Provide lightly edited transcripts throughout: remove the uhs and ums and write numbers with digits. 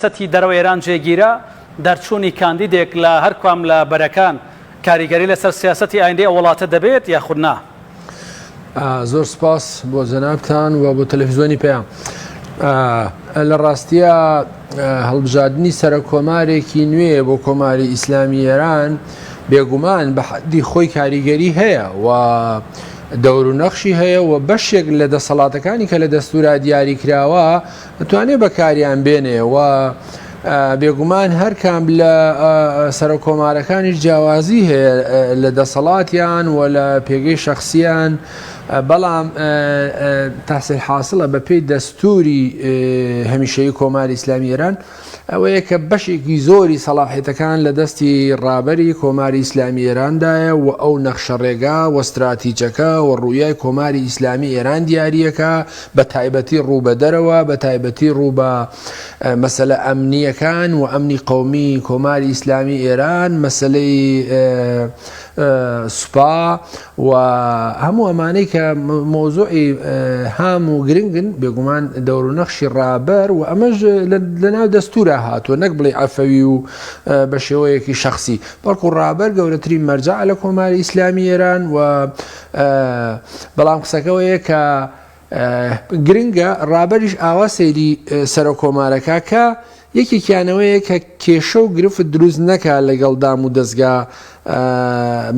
سیاسەتی دەرەوەی ئێران جێگیرە، دەرچوونی کاندیدێک لە هەر کوام لە بەرەکان کاریگەری لەسەر سیاسەتی ئایندەی ئەو وڵاتە دەبێت یاخود نا؟ زۆر سپاس بۆ جەنابتان و بۆ تەلەفزیۆنی پەیام. لە ڕاستیە هەڵبژاردنی سەرۆک کۆمارێکی نوێ بۆ کۆماری ئیسلامی ئێران بێگومان بە حەدی خۆی کاریگەری هەیە و دەور و نەخشی هەیە و بەشێک لە دەسەڵاتەکانی کە لە دەستورا دیاری کراوە دەتوانێت بەکاریان بێنێ و بێگومان هەرکام لە سەرۆک کۆمارەکانیش جیاوازی هەیە لە دەسەڵاتیان و لە پێگەی شخصیان بەڵام تحصیل حاصلە بە پێی دەستوری هەمیشەیی کۆماری ئیسلامی ئێران ئەوەیە کە بەشێکی زۆری سەڵاحیەتەکان لە دەستی ڕابەری کۆماری ئیسلامی ئێراندایە و ئەو نەخشەڕێگا و ستراتیجەکە و ڕوئیای کۆماری ئیسلامی ئێران دیاریەکا بە تایبەتی ڕوو بە دەرەوە بە تایبەتی ڕوو بە مەسەلە ئەمنیەکان و ئەمنی قەومی کۆماری ئیسلامی ئێران مەسەلەی سوپا و هەموو ئەمانەی کە مەوزوعی هام و گرنگن بێگومان دەور و نەخشی ڕابەر و ئەمەش لەناو دەستورا هاتووە نەک بڵێ عەفەوی و بە شێوەیەکی شخصی بەڵکو ڕابەر گەورەترین مەرجع لە کۆماری ئیسلامی ئێران و بەڵام قسەکەوەیە کە گرنگە ڕابەریش ئاوا سەیری سەرۆک کۆمارەکە کە یەکێکیانەوەیە کە کێشە و گرفت دروست نەکا لەگەڵ دام و دەزگا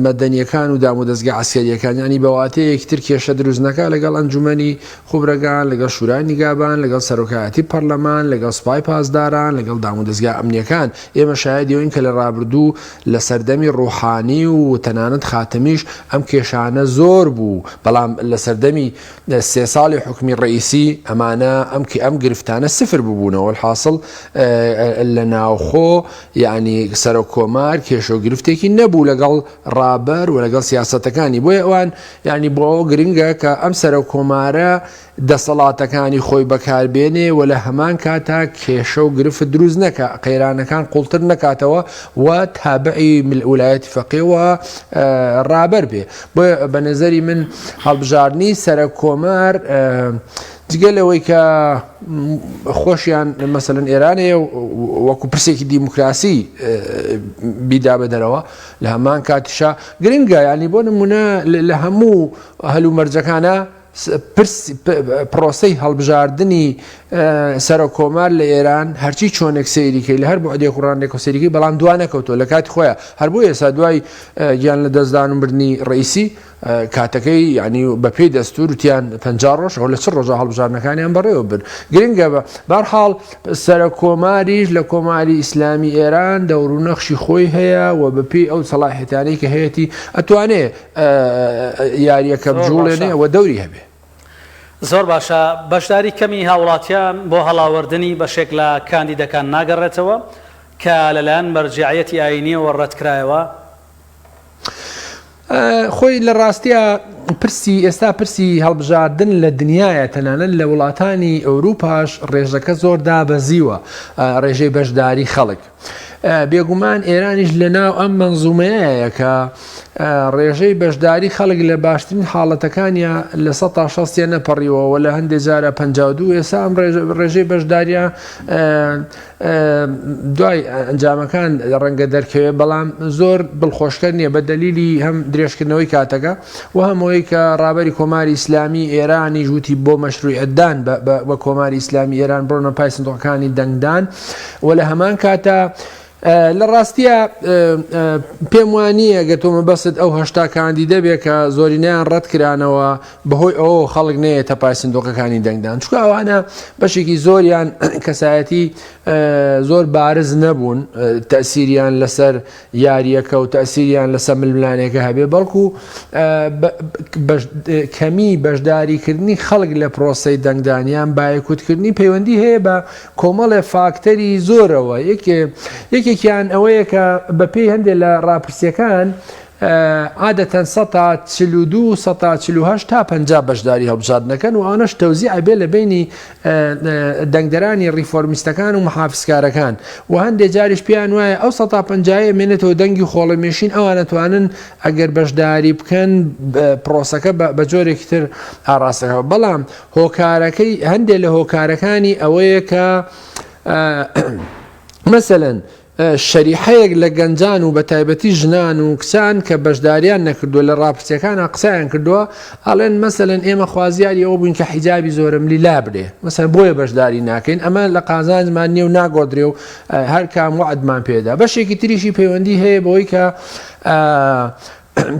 مەدەنیەکان و دام و دەزگا عەسکەریەکان یانی بە واتەیەکی تر کێشە دروست نەکا لەگەڵ ئەنجومەنی خوبرەگان لەگەڵ شورای نیگابان لەگەڵ سەرۆکایەتی پەرلەمان لەگەڵ سوپای پاسداران لەگەڵ دام و دەزگا ئەمنیەکان ئێمە شایەدی ئەوین کە لە ڕابردوو لە سەردەمی ڕوحانی و تەنانەت خاتەمیش ئەم کێشانە زۆر بوو، بەڵام لە سەردەمی سێ ساڵی حوکمی ڕەئیسی ئەمانە ئەم ئەم گرفتانە سفر ببوونەوە، وەلحاسڵ لە ناوخۆ یەعنی سەرۆک کۆمار کێشە و گرفتێکی نەبوو لەگەڵ ڕابەر و لەگەڵ سیاسەتەکانی، بۆیە ئەوان یەعنی بۆ ئەوە گرنگە کە ئەم سەرۆک کۆمارە دەسەڵاتەکانی خۆی بەکاربێنێ و لە هەمان کاتا کێشە و گرفت دروست نەکا، قەیرانەکان قوڵتر نەکاتەوە و تابعی ولایەتی فەقێ و ڕابەر بێ. بۆیە بە نەزەری من هەڵبژاردنی سەرەک کۆمار جگە لەوەی کە خۆشیان مەسەلەن ئێرانەیە وەکو پرسێکی دیموکراسی بیدا بە دەرەوە لە هەمان کاتیشا گرنگە ینی بۆ نمونە لە هەموو هەلومەرجەکانە پرس پرۆسەی هەڵبژاردنی سەرۆک کۆمار لە ئێران هەرچی چۆنێک سەیری کەی لە هەر بوعدێک و ڕانێک و سەیری کەی بەڵام دوا نەکەوتووە لە کاتی خۆیان هەر بۆ ئێستا دوای گیان لە دەستدان و مردنی ڕئیسی کاتەکەی یعنی بە پێی دەستور وتیان 50 ڕۆژ ئەو لە چ ڕۆژە هەڵبژاردنەکانیان بەڕێوە بن گرنگە بە بارحاڵ سەرۆک کۆماریش لە کۆماری ئیسلامی ئێران دەور و نەخشی خۆی هەیە و بە پێی ئەو سەڵاحیەتانەی کە هەیەتی ئەتوانێ یارییەکە بجوڵێنێ و دەوری هەبێ. زۆر باشە، بەشداری کەمی هاوڵاتیان بۆ هەڵاوەردنی بەشێک لە کاندیدەکان ناگەڕێتەوە کە لەلایەن مەرجیعیەتی ئایینیەوە ڕەتکرایەوە؟ خۆی لە ڕاستیا پرسی ئێستا پرسی هەڵبژاردن لە دنیایە تەنانەت لە وڵاتانی ئەوروپاش ڕێژەکە زۆر دابەزیوە ڕێژەی بەشداری خەڵک. بێگومان ئێرانیش لە ناو ئەم مەنزومەیەیە کە ڕێژەی بەشداری خەڵک لە باشترین حاڵەتەکانیا لە سەتا شەستە نەپەڕیوە و لە هەندێک جارە 52 ئێستا ئەم ڕێژەی بەشداریە دوای ئەنجامەکان ڕەنگە دەرکەوێت بەڵام زۆر دڵخۆشکەر نییە بە دەلیلی هەم درێژکردنەوەی کاتەکە و هەم ئەوەی کە ڕابەری کۆماری ئیسلامی ئێرانیش وتی بۆ مەشروعیەتدان بە کۆماری ئیسلامی ئێران بڕۆنە پای سندوقەکانی دەنگدان و لە هەمان کاتا لە ڕاستیە پێم وانییە گە تۆ مەبەست ئەو هەشتا کاندیدە بێ کە زۆرینەیان ڕەت کرانەوە بەهۆی ئەوە خەڵک نەیەتە پای سندوقەکانی دەنگدان چونکە ئەوانە بەشێکی زۆریان کەسایەتی زۆر بارز نەبوون تەسیریان لەسەر یارییەکە و تەئسیریان لەسەر ململانێکە هەبێ بەڵکو کەمی بەشداریکردنی خەڵک لە پرۆسەی دەنگدان یان بایکوتکردنی پەیوەندی هەیە بە کۆمەڵێ فاکتەری زۆرەوە یەکێکیان ئەوەیە کە بەپێی هەندێک لە ڕاپرسیەکان عادەتەن 42 48 تا 50 بەشداری هەڵبژاردنەکەن و ئەوانەش تەوزیع ئەبێ لە بینی دەنگدەرانی ڕیفۆرمیستەکان و محافزکارەکان و هەندێ جاریش پێیان وایە ئەو سەتا پەنجایە مێنێتەوە دەنگی خۆڵەمێشین ئەوان ئەتوانن ئەگەر بەشداری بکەن پرۆسەکە بە جۆرێکی تر ئاڕاستەکەەوە بەڵام هۆکارەکەی هەندێک لە هۆکارەکانی ئەوەیە کە. مەسەلەن شەریحەیەک لە گەنجان و بەتایبەتی ژنان و کچان کە بەشداریان نەکردووە لە ڕاپرسیەکانا قسەیان کردووە ئەڵێن مەسەلەن ئێمە خوازیاری ئەوە بووین کە حیجابی زۆرەملی لابرێ مەسەلەن بۆیە بەشداری ناکەین ئەمە لە قازانجمان نییە و ناگۆڕدرێ و هەر کام وەعدمان پێدا بەشێکی تریشی پەیوەندی هەیە بەوەی کە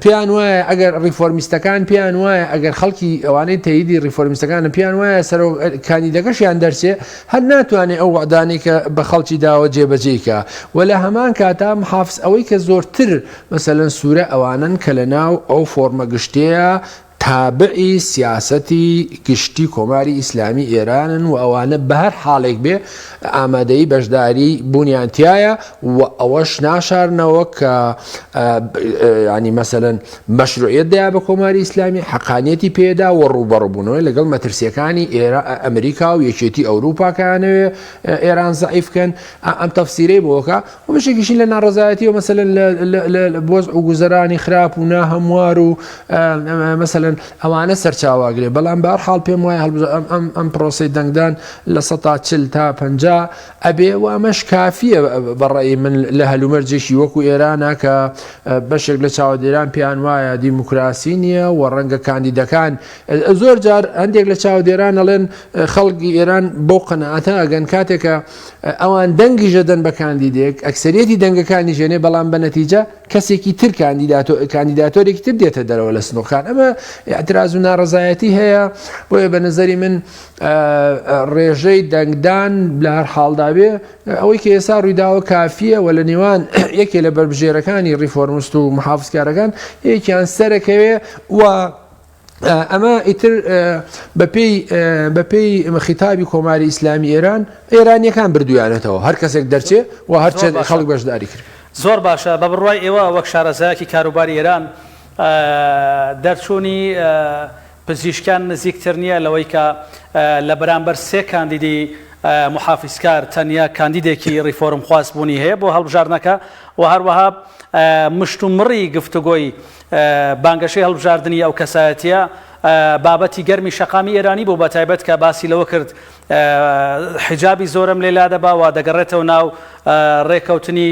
پێیان وایە ئەگەر ڕیفۆرمیستەکان پێیان وایە ئەگەر خەڵکی ئەوانەی تەیدی ڕیفۆرمیستەکانن پێیان وایە سەرۆک کاندیدەکەشیان دەرچێ هەر ناتوانێ ئەو وەعدانەی کە بە خەڵکی داوە جێبەجێی کا و لە هەمان کاتا محافز ئەوەی کە زۆرتر مەسەلەن سوورە ئەوانەن کە لە ناو ئەو فۆرمە گشتیەیە تابعی سیاسەتی گشتی کۆماری ئیسلامی ئێرانن و ئەوانە بە هەر حاڵێک بێ ئامادەی بەشداری بوونیان تایە و ئەوەش ناشارنەوە کە ینی مەسەلەن مەشروعیت دەیا بە کۆماری ئیسلامی حەقانیەتی پێدا و ڕووبەڕووبوونەوەی لەگەڵ مەترسیەکانی ئێرا ئەمریکا و یەکێتی ئەوروپا کەیانەوێ ئێران زەعیف کەن ئەم تەفسیرەی بۆکە و بەشێکیشی لە ناڕەزایەتی و مەسەلەن لە وەزع و گوزەرانی خراپ و ناهەموار و مەسەلەن ئەوانە سەرچاواگرێ بەڵام بە هەر حاڵ پێم وایە ئەم ئەم پرۆسەی دەنگدان 40% تا 50 ئەبێ و ئەمەش کافیە بە ڕەئی من لە هەلومەرجێکی وەکو ئێرانە کە بەشێک لە چاودێران پێیان وایە دیموکراسی نییە و ڕەنگە کاندیدەکان زۆر جار هەندێک لە چاودێران ئەڵێن خەڵکی ئێران بەو قەناعەتە ئەگەن کاتێکە ئەوان دەنگیش دەدەن بە کاندیدێک ئەکسەریەتی دەنگەکانی ژێنێ بەڵام بە نەتیجە کەسێکی تر کاندیداتۆرێکی تر دێتە دەرەوە لە سنووقان ئەمە اعتراز و ناڕەزایەتی هەیە بۆیە بە نظری من ڕێژەی دەنگدان لە هەر حاڵدا بێ ئەوەی کە ئێستا ڕوویداوە کافیە و لە نێوان یەکێ لە بەربژێرەکانی ڕیفۆرمست و محافزکارەکان یەکیان سەرەکەوێ و ئەمە ئیتر بەپێی بەپێی خیتابی کۆماری ئیسلامی ئێران ئێرانیەکان بردویانەتەوە هەر کەسێک دەرچێ و هەرچەند خەڵک بەشداری کرد. زۆر باشە بە بڕوای ئێوە وەک شارەزایەکی کاروباری ئێران دەرچوونی پزیشکیان نزیکتر نییە لەوەی کە لە بەرامبەر سێ کاندیدی موحافیزکار تەنیا کاندیدێکی ڕیفۆرمخواز بوونی هەیە بۆ هەڵبژاردنەکە و هەروەها مشتومڕی گفتوگۆی بانگەشەی هەڵبژاردنی ئەو کەسایەتییە بابەتی گەرمی شەقامی ئێرانی بوو، بەتایبەت کە باسی لەوە کرد حیجابی زۆرەملێ لادەبا و دەگەڕێتەوە ناو ڕێککەوتنی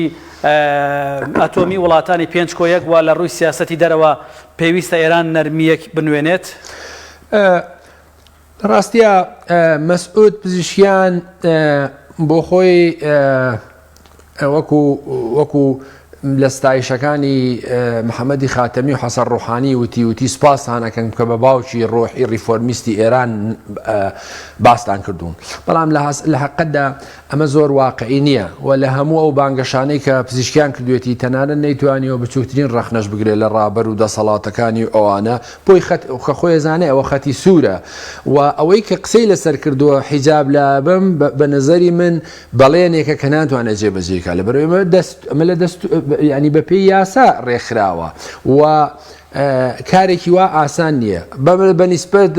ئەتۆمی وڵاتانی پێنج کۆ یەک و لە ڕووی سیاسەتی دەرەوە پێویستە ئێران نەرمییەک بنوێنێت. لە ڕاستیا مەسعود پزیشکیان بۆ خۆی وەکو وەکو لە ستایشەکانی محەممەدی خاتەمی و حەسەن ڕۆحانی وتی وتی سپاستان ئەکەن کە بە باوکی ڕۆحی ڕیفۆرمیستی ئێران باستان کردوون بەڵام لە حەقەتدا ئەمە زۆر واقعی نییە و لە هەموو ئەو بانگەشانەی کە پزیشکیان کردوێتی تەنانەت نەیتوانیوە بچووکترین ڕەخنەش بگرێت لە ڕابەر و دەسەڵاتەکانی و ئەوانە بۆی خەت کە خۆی ئەزانێ ئەوە خەتی سوورە و ئەوەی کە قسەی لەسەر کردووە حیجاب لابەم بە نەزەری من بەڵێنێکە کە ناتوانێت جێبەجێی کا لەبەرئەوەی ئەمە دەست ئەمە لە دەست یعنی بەپێی یاسا ڕێکخراوە و کارێکی وا ئاسان نییە بە نیسبەت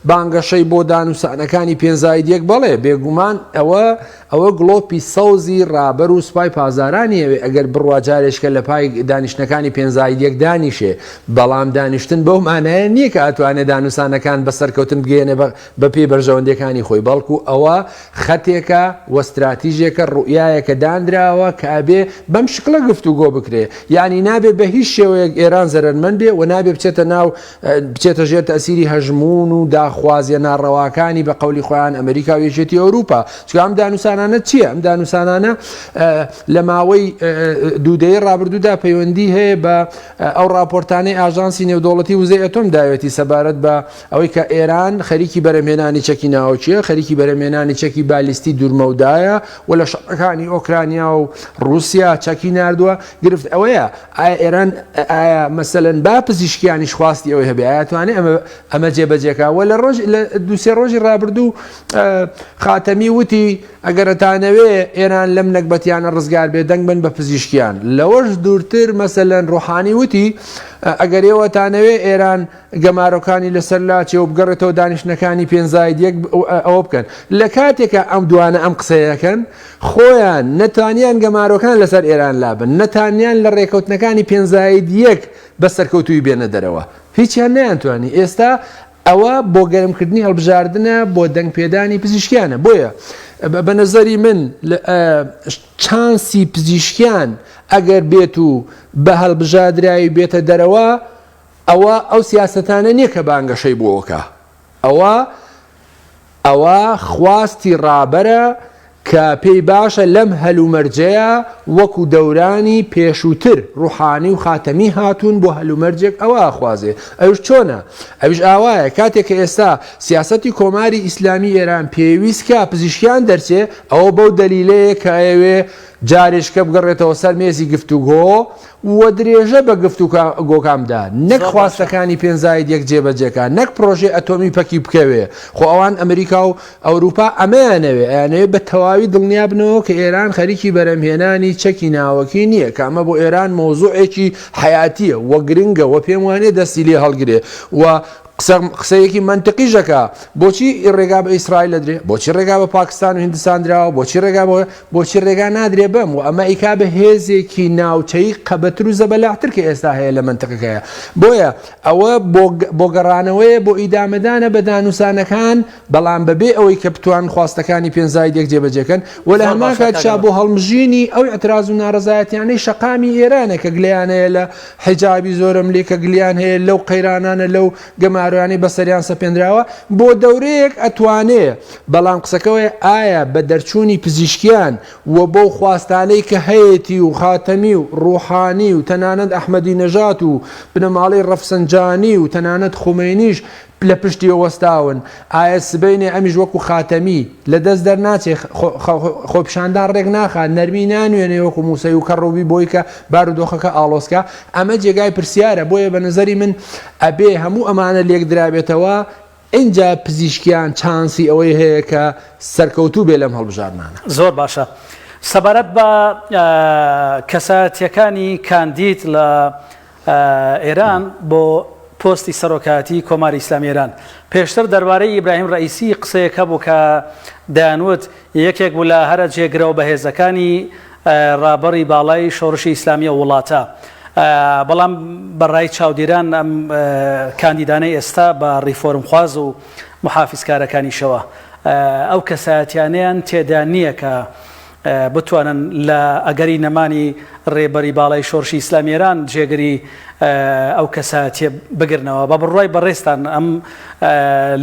بانگەشەی بۆ دانوسانەکانی پێنزاید یەک بەڵێ بێگومان ئەوە ئەوە گڵۆپی سەوزی ڕابەر و سوپای پاسدارانی ئەوێ ئەگەر بڕوا جارێشکە لە پای دانیشتنەکانی پێنزاید یەک دانیشێ بەڵام دانیشتن بەو مانایە نییە کە ئەتوانێ دانوسانەکان بە سەرکەوتن بگەیەنێ بە پێی بەرژەوەندیەکانی خۆی بەڵکو ئەوە خەتێکە و ستراتیژێکە ڕوئیایەکە دانراوە کە ئەبێ بەم شکڵە گفتوگۆ بکرێ یانی نابێ بە هیچ شێوەیەک ئێران زەرەرمەند بێ و نابێ بچێتە ناو بچێتە ژێر تەئسیری هەژموون و داخوازیە ناڕەواکانی بە قەولی خۆیان ئەمریکا و یەکێتی ئەوروپا چونکە ئەم دانوسانانە چییە ئەم دانوسانانە لە ماوەی دوو دەیەی ڕابردوودا پەیوەندی هەیە بە ئەو ڕاپۆرتانەی ئاژانسی نێودەوڵەتی وزەی ئەتۆم داوێتی سەبارەت بە ئەوەی کە ئێران خەریکی بەرهەمهێنانی چەکی ناوکییە، خەریکی بەرهەمهێنانی چەکی بالیستی دوورمەودایە و لە شەڕەکانی ئۆکرانیا و ڕووسیا چەکی ناردووە، گرفت ئەوەیە ئایا ئێران ئایا مەسەلەن با پزیشکیانیش خواستی ئەوەی هەبێ ئایا توانێ ئەمە ئەمە جێبەجێ کا و لە ڕۆژ لە دوو سێ ڕۆژی ڕابردوو خاتەمی وتی ئەگەر ئەتانەوێ ئێران لەم نەگبەتیانە ڕزگار بێ دەنگ بن بە پزیشکیان لەوەش دوورتر مەسەلەن ڕۆحانی وتی ئەگەر ئێوە تانەوێ ئێران گەمارۆکانی لەسەر لاچێ و بگەڕێتەوە دانیشتنەکانی پێنزاید یەک ئەوە بکەن لە کاتێکا ئەم دوانە ئەم قسەیەکەن خۆیان نەتانیان گەمارۆکان لەسەر ئێران لابن نەتانیان لە ڕێکەوتنەکانی پێنزاید یەک بە سەرکەوتووی بێنە دەرەوە هیچیان نەیانتوانی ئێستا ئەوە بۆ گەرمکردنی هەڵبژاردنە بۆ دەنگ پێدانی پزیشکیانە بۆیە. بە نەزەری من چانسی پزیشکیان ئەگەر بێت و بە هەڵبژادراوی بێتە دەرەوە ئەوە ئەو سیاسەتانە نییە کە بانگەشەی بۆ ئەکا ئەوە ئەوە خواستی ڕابەرە کە پێی باشە لەم هەلومەرجەیا وەکو دەورانی پێشووتر ڕوحانی و خاتەمی هاتوون بۆ هەلومەرجێک ئەوە ئەخوازێ ئەویش چۆنە؟ ئەویش ئاوایە کاتێک کە ئێستا سیاسەتی کۆماری ئیسلامی ئێران پێویست کا پزیشکیان دەرچێ ئەوە بەو دەلیلەیە کە ئەیەوێ جارێکە بگەڕێتەوە سەر مێزی گفتوگۆ و درێژە بە گفتوگۆکان بدا، نەک زۆر باشە. خواستەکانی پێنج زاید یەک جێبەجێ کا، نەک پرۆژەی ئەتۆمی پەکی بکەوێ، خۆ ئەوان ئەمریکا و ئەوروپا ئەمەیانەوێ، ئەیانەوێ بە تەواوی دڵنیا بنەوە کە ئێران خەریکی بەرهەمهێنانی چەکی ناوەکی نییە، کە ئەمە بۆ ئێران مەوزوعێکی حەیاتییە و گرنگە و پێم وانییە دەستی لێ هەڵگرێ و قسە قسەیەکی مەنتقیش ئەکا، بۆچی ڕێگا بە ئیسرائیل ئەدرێ؟ بۆچی ڕێگا بە پاکستان و هیندستان دراوە؟ بۆچی ڕێگا بە بۆچی ڕێگا نادرێ بەم؟ و ئەمە ئەیکا بە هێزێکی ناوچەیی قەبەتر و زەبەلاحتر کە ئێستا هەیە لە مەنتقەکەیا. بۆیە ئەوە بۆ بۆ گەڕانەوەیە بۆ ئیدامەدانە بە دانوسانەکان، بەڵام بەبێ ئەوەی کە بتوان خواستەکانی پێنج زائید یەک جێبەجێ کەن و لە زۆر هەمان باشە کاک کاتیشا ئەمەد. بۆ هەڵمژینی ئەو ئیعتراز و ناڕەزایەتیانەی شەقامی ئێرانە کە گلەیان هەیە لە حیجابی زۆرەملی کە گلیان هەیە لەو قەیرانانە لەو گەمارۆیانەی بەسەریان سەپێنراوە بۆ دەورەیەک ئەتوانێ بەڵام قسەکەوەیە ئایا بە دەرچوونی پزیشکیان و بەو خواستانەی کە هەیەتی و خاتەمی و ڕوحانی و تەنانەت ئەحمەدی نەژاد و بنەماڵەی ڕەفسەنجانی و تەنانەت خومەینیش لە پشتیەوە وەستاون، ئایا سبەینێ ئەمیش وەکو خاتەمی لە دەست دەرناچێ، خۆپیشاندان ڕێک ناخا، نەرمی نانوێنێ وەکو موسەوی و کەڕوبی بۆی کە بارودۆخەکە ئاڵۆز کا؟ ئەمە جێگای پرسیارە، بۆیە بە نەزەری من ئەبێ هەموو ئەمانە لێکدرابێتەوە ئینجا پزیشکیان چانسی ئەوەی هەیە کە سەرکەوتوو بێ لەم هەڵبژاردنانە. زۆر باشە. سەبارەت بە کەسایەتیەکانی کاندید لە ئێران بۆ پۆستی سەرۆکایەتی کۆماری ئیسلامی ئێران. پێشتر دەربارەی ئیبراهیم ڕەئیسی قسەیەک هەبوو کە دەیانوت یەکێک بوو لە هەرە جێگرەوە بەهێزەکانی ڕابەڕی باڵای شۆڕشی ئیسلامی ئەو وڵاتە. بەڵام بە ڕای چاودێران ئەم کاندیدانەی ئێستا بە ڕیفۆرمخواز و موحافیزکارەکانیشەوە ئەو کەسایەتیانەیان تێدا نییە کە بتوانن لە ئەگەری نەمانی رێبەری باڵای شۆرشی ئیسلامی ئێران جێگری ئەو کەسایەتیە بگرنەوە. بە بڕوای بەڕێزتان ئەم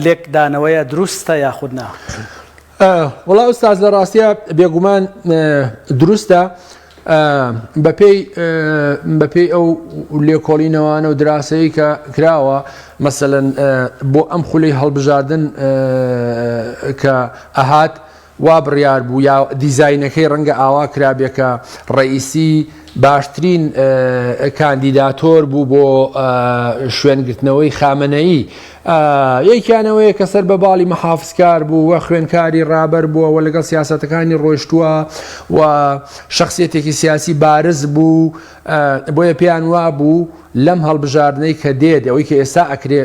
لێکدانەوەیە دروستە یاخود نا؟ وەڵا ئوستاز لە ڕاستیا بێگومان دروستە بەپێی بەپێی ئەو لێکۆڵینەوانە و دراسەی کە کراوە مەسەلەن بۆ ئەم خولەی هەڵبژاردن کە ئەهات وا بڕیار بوو یا دیزاینەکەی ڕەنگە ئاوا کرابێ کە ڕەئیسی باشترین کاندیداتۆر بوو بۆ شوێنگرتنەوەی خامەنەیی. یەکیان ئەوەیە کە سەر بە باڵی مەحافزکار بوو و خوێنکاری ڕابەر بووە و لەگەڵ سیاسەتەکانی ڕۆیشتووە و شخصیەتێکی سیاسی بارز بوو بۆیە پێیان وابوو لەم هەڵبژاردنەی کە دێت، ئەوەی کە ئێستا ئەکرێ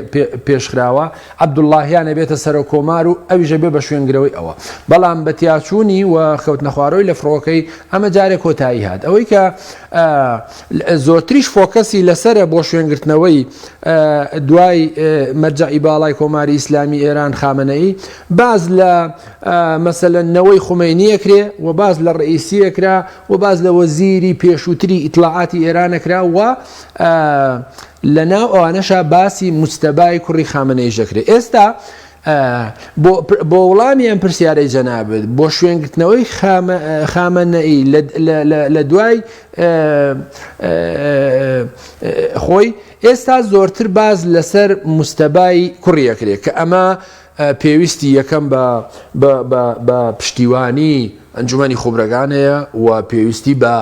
پێشخراوە، عەبدوڵڵاهیان ئەبێتە سەرۆک کۆمار و ئەویش ئەبێ بە شوێنگرەوەی ئەوە. بەڵام بە تیاچوونی و کەوتنەخوارەوەی لە فڕۆکەی، ئەمە جارێ کۆتایی هات. ئەوەی کە زۆرتریش فۆکەسی لەسەرە بۆ شوێنگرتنەوەی دوای مەرجەعی باڵای کۆماری ئیسلامی ئێران خامەنەئی، باس لە مەسەلەن نەوەی خومەینی ئەکرێ و باس لە ڕەئیسی ئەکرا و باس لە وەزیری پێشووتری ئیتڵاعاتی ئێران ئەکرا و لە ناو ئەوانەشا باسی موجتەبای کوڕی خامنەییش دەکرێ. ئێستا بۆ وڵامی ئەم پرسیارەی جەنابت بۆ شوێنگرتنەوەی خامنەئی لە دوای خۆی ئێستا زۆرتر باس لەسەر موجتەبای کوڕی ئەکرێ کە ئەمە پێویستی یەکەم بە پشتیوانی ئەنجومەنی خوبرەگان هەیە و پێویستی بە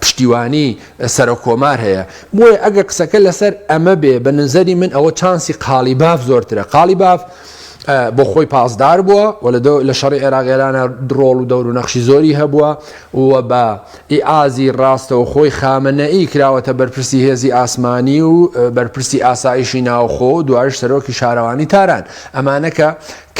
پشتیوانی سەرۆک کۆمار هەیە بۆیە ئەگەر قسەکە لەسەر ئەمە بێ بە نزەری من ئەوە چانسی قاڵیباف زۆرترە قاڵیباف بۆ خۆی پاسدار بووە و لە شەڕی عێراق ئێرانە ڕۆڵ و دەور و نەخشی زۆری هەبووە و بە ئیعازی ڕاستەوخۆی خامنەئی کراوەتە بەرپرسی هێزی ئاسمانی و بەرپرسی ئاسایشی ناوخۆ و دوایش سەرۆکی شارەوانی تاران. ئەمانە کە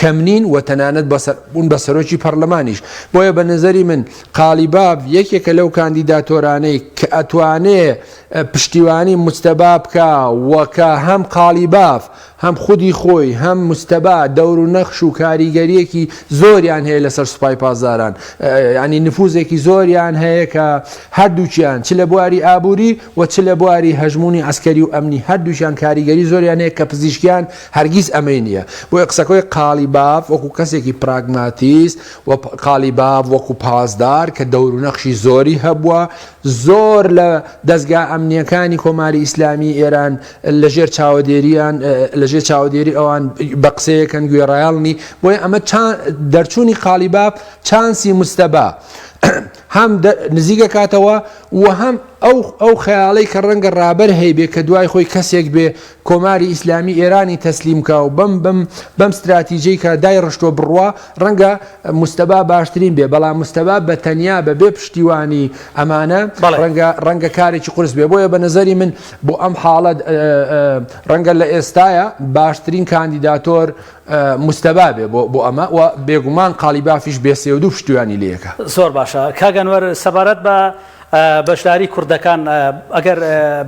کەم نین و تەنانەت بوون بە سەرۆکی پەرلەمانیش. بۆیە بە نەزەری من قالیباف یەکێکە لەو کاندیداتۆرانەی کە ئەتوانێ پشتیوانی موجتەبا بکا و کە هەم قالیباف هەم خودی خۆی هەم موجتەبا دەور و نەخش و کاریگەرییەکی زۆریان هەیە لەسەر سوپای پاسداران یانی نفوزێکی زۆریان هەیە کە هەردووکیان چ لە بواری ئابووری و چ لە بواری هەژموونی عەسکەری و ئەمنی هەردووکیان کاریگەری زۆریان هەیە کە پزیشکیان هەرگیز ئەمەی نییە. بۆیە قسەکەی قالیباف وەکو کەسێکی پراگماتیست و قالیباف وەکو پاسدار کە دەور و نەخشی زۆری هەبووە زۆر لە دەزگا ئەمنییەکانی کۆماری ئیسلامی ئێران لە ژێر چاوەدێریان لە ژێر چاودێری ئەوان بە قسەیەکەن گوێڕایەڵنی بۆیە ئەمە دەرچوونی قالیباف چانسی مستەبا هەم نزیکەکاتەوە و هەم ئەو ئەو خەیاڵەی کە ڕەنگە ڕابەر هەیبێ کە دوای خۆی کەسێک بێ کۆماری ئیسلامی ئێرانی تەسلیم کا و بەم بەم بەم ستراتیجەی کە دایڕشتوە بڕوا ڕەنگە مستەبا باشترین بێ بەڵام مستەبا بە تەنیا بە بێ پشتیوانی ئەمانە ڕەنگە ڕەنگە کارێکی قورس بێ بۆیە بە نەزەری من بۆ ئەم حاڵەت ڕەنگە لە ئێستایا باشترین کاندیداتۆر مستەبا بێ بۆ بۆ ئەمە و بێگومان قالیبافیش بێ سێ و دوو پشتیوانی لێکە. زۆر باشە کاک ئەنوەر سەبارەت بە بەشداری کوردەکان ئەگەر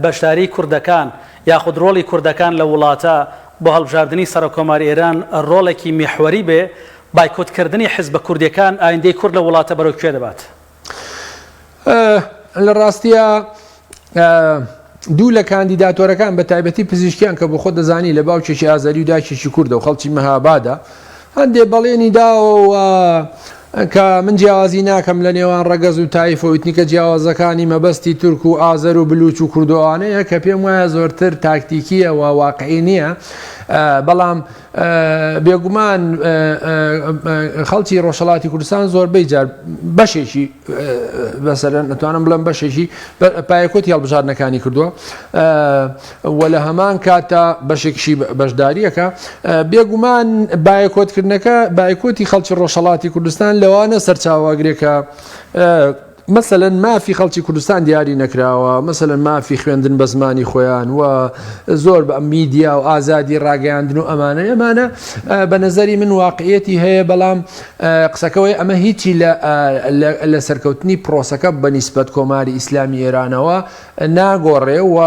بەشداری کوردەکان یاخود ڕۆڵی کوردەکان لە وڵاتە بۆ هەڵبژاردنی سەرۆککۆماری ئێران ڕۆڵێکی میحوەری بێ، بایکۆت کردنی حزبە کوردیەکان ئایندەی کورد لە وڵاتە بەرەو کوێ دەبات؟ لە ڕاستیا دوو لە کاندیداتۆرەکان بە تایبەتی پزیشکیان کە بۆ خۆت دەزانی لە باوکێکی ئازەری و دایکێکی کوردە و خەڵکی مەهابادە هەندێ بەڵێنی داوە و کە من جیاوازی ناکەم لە نێوان ڕەگەز و تایفە و ئیتنیکە جیاوازەکانی مەبەستی تورک و ئازەر و بلوچ و کوردو ئەوانەیە کە پێم وایە زۆرتر تاکتیکیە و واقعی نییە بەڵام بێگومان خەڵکی ڕۆژهەڵاتی کوردستان زۆربەی جار بەشێکی بەسەرەن ئەتوانم بڵێم بەشێکی پایەکۆتی هەڵبژاردنەکانی کردووە و لە هەمان کاتا بەشێکشی بەشداریەکە بێگومان بایکۆتکردنەکە بایکۆتی خەڵکی ڕۆژهەڵاتی کوردستان لەوانە سەرچاوەگرێکە مەسەلەن مافی خەڵکی کوردستان دیاری نەکراوە، مەسەلەن مافی خوێندن بە زمانی خۆیان و زۆر بە میدیا و ئازادی ڕاگەیاندن و ئەمانە ئەمانە بە نەزەری من واقعیەتی هەیە بەڵام قسەکەوەی ئەمە هیچی لە سەرکەوتنی پرۆسەکە بە نیسبەت کۆماری ئیسلامی ئێرانەوە ناگۆڕێ و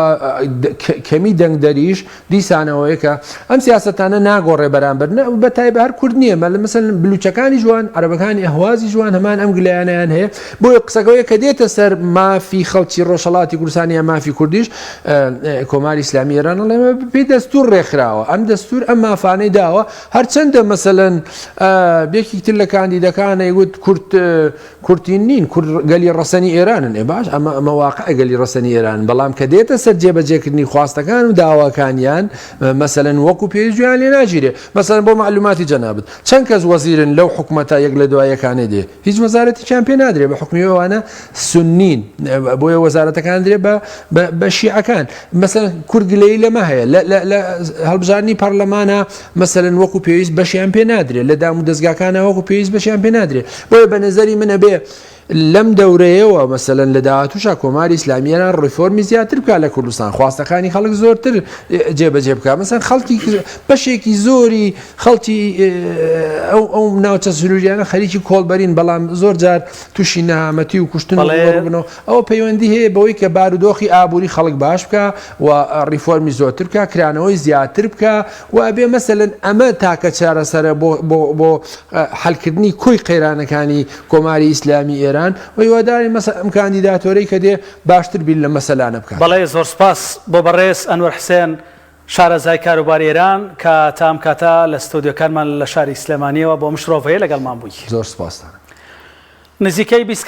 کەمی دەنگدەریش دیسانەوەیە کە ئەم سیاسەتانە ناگۆڕێ بەرامبەر نە بە تایبە هەر کورد نییە مەل مەسەلەن بلوچەکانی جوان عەرەبەکانی ئەهوازی جوان هەمان ئەم گلەیانەیان هەیە بۆیە قسەکەوەیە کە دێتە سەر مافی خەڵکی ڕۆژهەڵاتی کوردستان یا مافی کوردیش کۆماری ئیسلامی ئێران ئەڵێ پێی دەستور ڕێکخراوە ئەم دەستور ئەم مافانەی داوە هەرچەندە مەسەلەن یەکێک تر لە کاندیدەکان ئەیگوت کورد کورد نین، کورد گەلی ڕەسەنی ئێرانن، ئێ باش ئەمە ئەمە واقعە گەلی ڕەسەنی ئێرانن، بەڵام کە دێتە سەر جێبەجێکردنی خواستەکان و داواکانیان مەسەلەن وەکو پێویست گوێیان لێ ناگیرێ. مەسەلەن بۆ مەعلوماتی جەنابت چەند کەس وەزیرن لەو حکومەتە یەک لە دوای یەکانەی دێ هیچ وەزارەتێکیان پێ نادرێ بە حوکمی ئەوانە سوننین بۆیە وەزارەتەکان درێ بە بە شیعەکان. مەسەلەن کورد گلەیی لەمە هەیە لە لە لە هەڵبژاردنی پەڕلەمانە مەسەلەن وەکو پێویست بەشیان پێ نادرێ لە دام و دەزگاکانە وەکو پێویست بەشیان پێ نادرێ بۆیە بە نەزەری من ئەبێ لەم دەورەیەوە مەسەلەن لە داهاتووشا کۆماری ئیسلامی ئێران ڕیفۆرمی زیاتر بکا لە کوردستان خواستەکانی خەڵک زۆرتر جێبەجێ بکا مەسەن خەڵکی بەشێکی زۆری خەڵکی ئەو ئەو ناوچە سنووریانە خەریکی کۆڵبەرین بەڵام زۆر جار تووشی نەهامەتی و کوشتن و ڕووبەڕووبنەوە ئەوە پەیوەندی هەیە بەوەی کە بارودۆخی ئابووری خەڵک باش بکا و ڕیفۆرمی زۆرتر بکا کرانەوەی زیاتر بکا و ئەبێ مەسەلەن ئەمە تاکە چارەسەرە بۆ بۆ بۆ حەلکردنی کۆی قەیرانەکانی کۆماری ئیسلامی ئێران و هیوادارین مەسەلەن ئەم کاندیداتۆرەی کە دێ باشتر بیر لەم مەسەلانە بکات. بەڵێ زۆر سوپاس بۆ بەڕێز ئەنوەر حسێن شارەزای کاروباری ئێران کە تا ئەم کاتە لە ستۆدیۆکانمان لە شاری سلێمانیەوە بۆ ئەم شرۆڤەیە لەگەڵمان بووی. زۆر سوپاستان. نزیکەی 20.